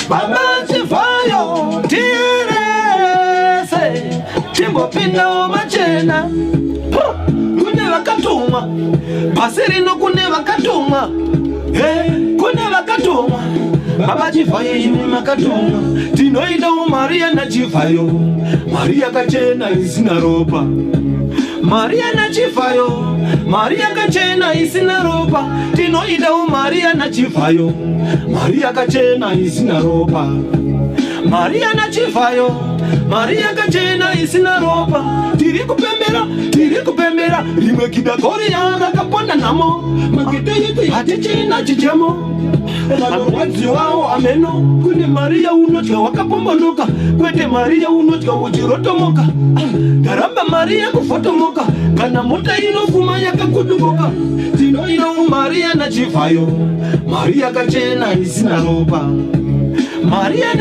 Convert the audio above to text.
Baba Chivhayo, tierese, timbopindawo machena. Kune vakatumwa pasi rino, kune vakatumwa, hey, kune vakatumwa. Baba Chivhayo, imi makatumwa. Tinoidawo mari yanaChivhayo, mari yakachena isina ropa, mari yanaChivhayo, mari yakachena isina ropa. Tinoidawo mari yanaChivhayo, mari yakachena isina ropa, mari yanaChivhayo, mari yakachena isina ropa. Tiri kupembera, tiri kupembera. Rimwe kidakoriya rakaponda nhamo, makete yetu hatichina chichemo, vanorwadziwawo ameno. Kune mari yaunodya wakapombonoka, kwete mari yaunodya uchirotomoka. Ndaramba mari yekufotomoka kana mota inofuma yakakudubuka. Tinoidawo mari yanaChivhayo, mari yakachena isina ropa, mari yana